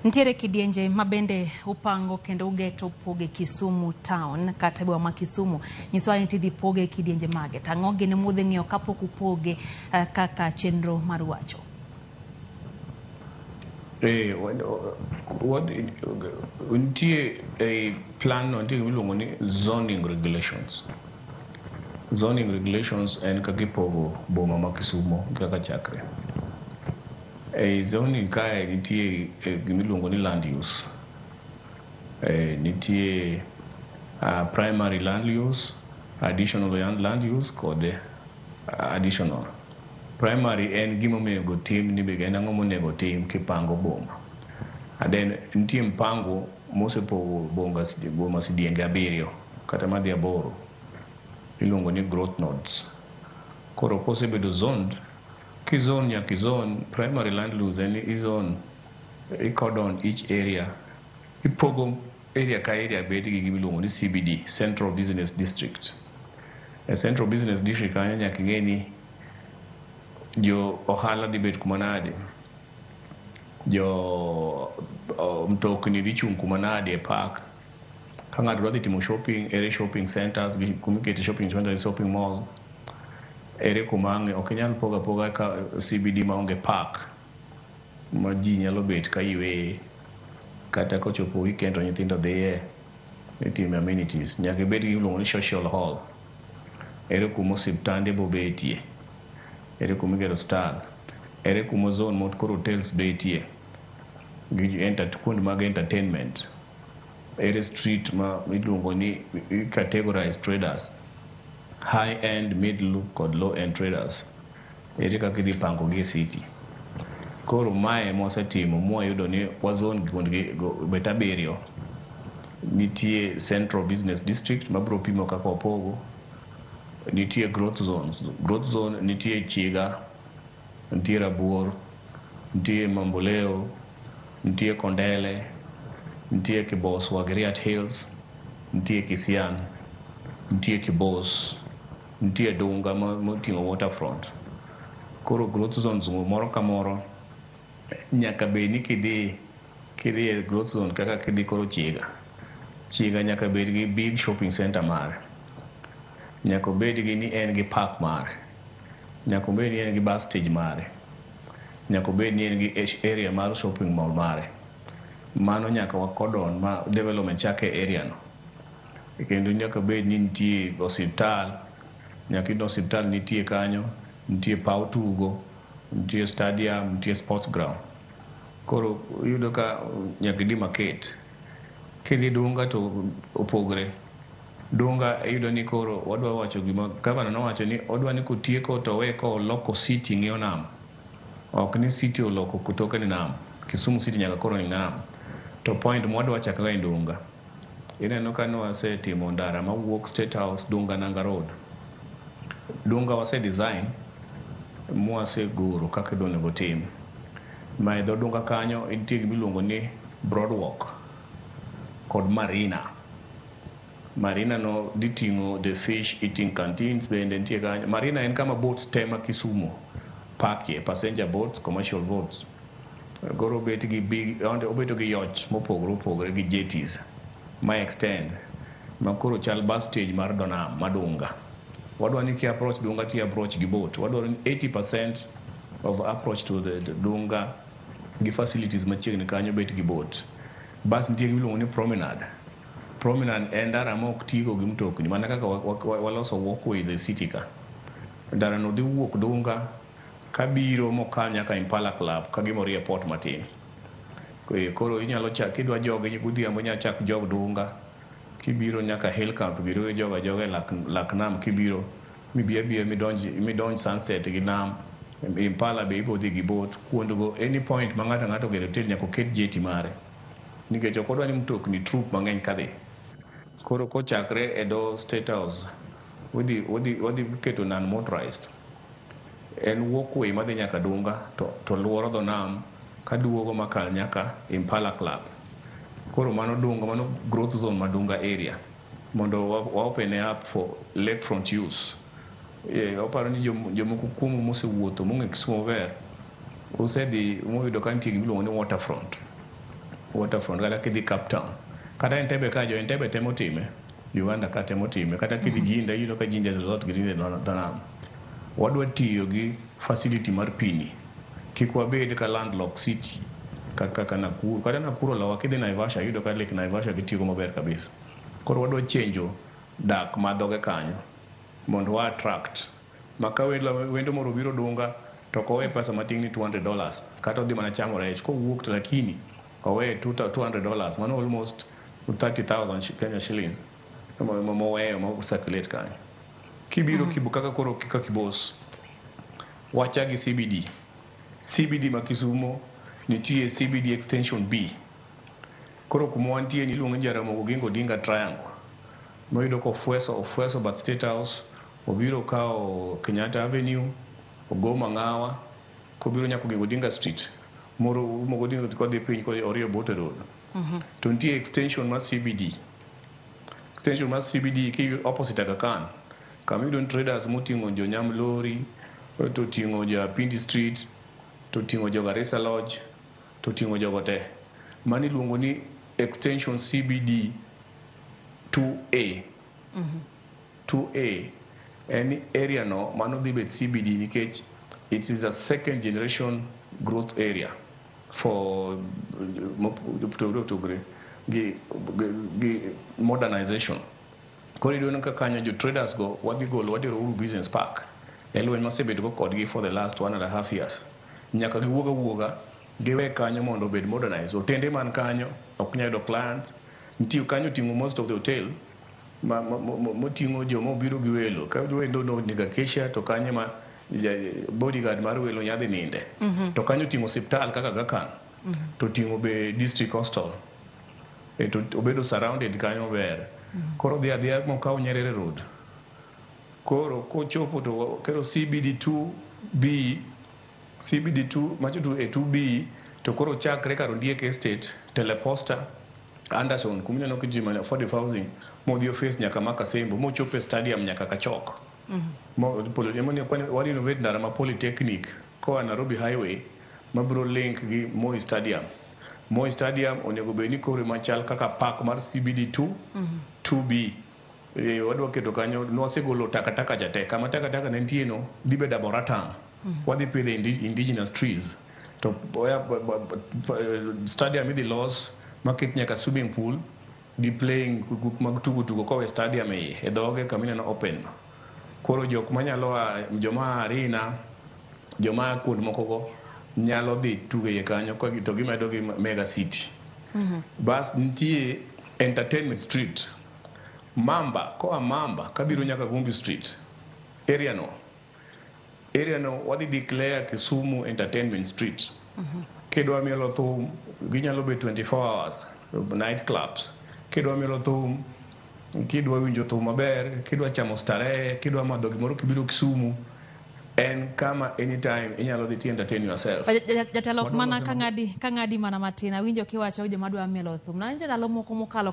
Nitiere kidienje ma bende upango kendo ugeto poge Kisumu town kata boma ma Kisumu. Nyiswa ni tidhi poge kidienje mage. To ang'o gini mudhi ng'iyo kapok upoge kaka chenro mar wacho? Nitie e plan no, nitie gimiluongo ni zoning regulations. Zoning regulations en kaka ipogo boma ma Kisumu kaka chakre. E zoning kae nitie gimiluongo ni land use. Nitie primary land use, additional land use kod additional. Primary en gima onego tim ni en ang'o monego tim kipango boma. And then nitie mpango mosepogo boma sidienge abiriyo kata madhi aboro iluongo ni growth nodes. Koro kosebedo zoned, kizone nyaka izone primary land use en izone i cordon each area, ipogo area ka area bed gi gima iluongo ni CBD, Central Business District. E Central Business District kanyo nyaka ing'e ni jo ohala dhi bet kuma nade, jo mtokni dhi chung' kuma nade e park, ka ng'ato dwa dhi timo shopping, ere shopping centers gi kuma ikete shopping centers, shopping mall ere kuma ang' ok inyal pogo apoga ka CBD maonge park ma ji nyalo bet ka yweye kata kochopo weekend to nyithindo dhiye itime amenities. Nyaka ibed gi iluongo ni social hall, ere kuma osiptande bobetie, ere kuma igero osiptal, ere kuma zone ma koro hotels betie gi kuonde mag entertainment, ere street ma iluongo ni categorize traders, high end, middle kod low end traders, ere kaka idhi pango gi e city. Koro mae mwasetimo mwayudo ni wazone kuondgi bet abiriyo. Nitie Central Business District mabiro pimo kaka wapogo, nitie growth zones. Growth zone nitie Chiga, nitie Rabuor, nitie Mamboleo, nitie Kondele, nitie Kibos Wagiriat Hills, nitie Kisian, nitie Kibos, nitie Dunga moting'o waterfront. Koro growth zones moro ka moro nyaka bed ni kidhi e growth zone kaka kidhi koro Chiga. Chiga nyaka bed gi big shopping center mare. Nyaka obed gi ni en gi park mare. Nyaka obed ni en gi bus stage mare. Nyaka obed ni en gi area mar shopping mall mare. Mano nyaka wakordon ma development chake e area no. Kendo nyaka bed ni nitie osiptal, nyaka iyud osiptal nitie kanyo, nitie paw tugo, nitie stadium, nitie sports ground. Koro iyudo ka nyaka i-demarcate. Kidhi Dunga to opogre. Dunga iyudo ni koro wadwa wacho gima gavana nowacho ni odwa ni kotieko to owe koloko city ng'iyo nam. Ok ni city oloko toke ni nam. Kisumu city nyaka koro ni nam. To point mwadwa chako en Dunga. Ineno ka nwasetimo ndara mawuok State House Dunga Nanga Road. Dunga wase design mwaseguro kaka onego tim. Ma e dho Dunga kanyo nitie gima iluongo ni Broadwalk kod Marina. Marina no dhi ting'o the fish eating canteens bende nitie kanyo. Marina en kama boats te ma Kisumu pakie, passenger boats, commercial boats. Koro obet gi big, obedo gi yacht mopogore opogore gi jetties ma extend ma koro chal bus stage mar dho nam ma Dunga. Wadwa ni ki approach Dunga ti approach gi boat. Wadwaro ni 80% of approach to the Dunga gi facilities machiegni kanyo bet gi boat. Bas nitie gimiluongo ni promenade. Promenade en ndara ma ok tigo gi mtokni mana kaka waloso walkway the city ka. Ndara no dhi wuok Dunga kabiro mokal nyaka Impala Club ka gima orie port matin. Koro inyalo chak kidwa jog godhiambo inyalo chak jog Dunga kibiro nyaka Hill Camp biro jog ajoga e lak nam kibiro mibi abiya midonj sunset gi nam. Impala be ibo dhi gi boat kuondgo any point ma ng'ato ang'ato ogero hotel nyaka oket jetty mare nikech ok odwa ni mtokni troop mang'eny kadhi. Koro kochakre e dho State House wadhi keto non motorized. En walkway madhi nyaka Dunga to luoro dho nam kaduogo makal nyaka Impala Club. Koro mano Dunga, mano growth zone ma Dunga area mondo wa open up for lakefront use. Oparo ni jomoko kuomu mosewuotho mong'e Kisumu maber osedhi moyudo ka nitie gimiluongo ni waterfront. Waterfront kata kidhi Cape Town kata Entebbe ka jo Entebbe temo time, Uganda ka temo time, kata kidhi Jinja iyudo ka Jinja Resort gi dho nam. Wadwa tiyo gi facility mar pini kik wabed ka landlocked city kaka Nakuru. Kata Nakuru olowa, kidhi Naivasha iyudo ka Lake Naivasha gitiyogo maber kabisa. Koro wadwa chenjo dak ma dhoge kanyo mondo wa attract ma ka wendo moro obiro Dunga to ok owe pesa matin ni $200 kata odhi mana chamo rech kowuok to lakini owe $200, mano almost 30,000 Kenya shillings moweyo ma circulate kanyo. Kibiro kaka koro kaka Kibos, wacha gi CBD. CBD ma Kisumo nitie CBD extension B. Koro kuma wantie ni iluongo ni Jaramogi Oginga Odinga Triangle. Moyudo kofweso bath State House, obiro kawo Kenyatta Avenue, ogo Mang'awa, kobiro nyaka Oginga Odinga Street. Moro Oginga Odinga kodhi piny kodhi oriyo Obote Road. To nitie extension mar CBD. Extension mar CBD ki opposite Aga Khan. Kama iyudo ni traders moting'o jo Nyamlori, to oting'o jo Apindi Street, to oting'o jo Garissa Lodge, to oting'o jogo te. Mano iluongo ni extension CBD 2A. 2A en area no mano dhi bet CBD nikech it is a second generation growth area for mopogore opogore gi modernization. Koro iyudo ka kanyo jo traders go wadhi golo wadhi Uhuru Business Park. E lweny masebedo go kodgi for the last 1.5 years. Nyaka giwuog awuoga giwe kanyo mondo obed modernized. Otende man kanyo ok nyal yudo clients. Nitie kanyo oting'o most of the hotel moting'o joma obiro gi welo. Ka wendo onego Acacia to kanyo ma bodyguard mar welo nyadhi ninde. To kanyo oting'o osiptal kaka Aga Khan. To oting'o be district hospital. To obedo surrounded kanyo maber. Koro dhi adhiya mokawo Nyerere Road. Koro kochopo to koro CBD 2B, CBD 2 macho to 2B to koro chakre kar Ondiek Estate, Teleposta, Anderson kuma ineno ka ji man affordable housing modhi office nyaka Makasembo mochopo e stadium nyaka Kachok. Wa renovate ndara ma Polytechnic koa Nairobi Highway mabiro link gi Moi Stadium. Moi Stadium onego bed ni koro machal kaka park mar CBD 2 2B. Wadwa keto kanyo nwasegolo takataka cha te kama takataka ne nitie no dhi bedo arboretum. Wadhi pidho indigenous trees to stadium idhi los maket nyaka swimming pool gi playing mag tugo tugo kowe stadium e iye e dhoge kama ineno open. Koro jok manyalo a joma a Arena, joma a kuond moko go nyalo dhi tugo iye kanyo to gimedo gi Mega City. Bas nitie Entertainment Street. Mamba, koa Mamba kabiro nyaka Gumbi Street. Area no. Area no wadhi declare Kisumu Entertainment Street. Kidwa mielo thum, ginyalo bet 24 hours, night clubs. Kidwa mielo thum, kidwa winjo thum maber, kidwa chamo starehe, kidwa madho gimoro kibiro Kisumu, en kama anytime inyalo dhi ti entertain yourself. Jatelo, mana kang'adi mana matin, awinjo kiwacho joma dwa mielo thum. Nawinjo ndalo moko mokalo.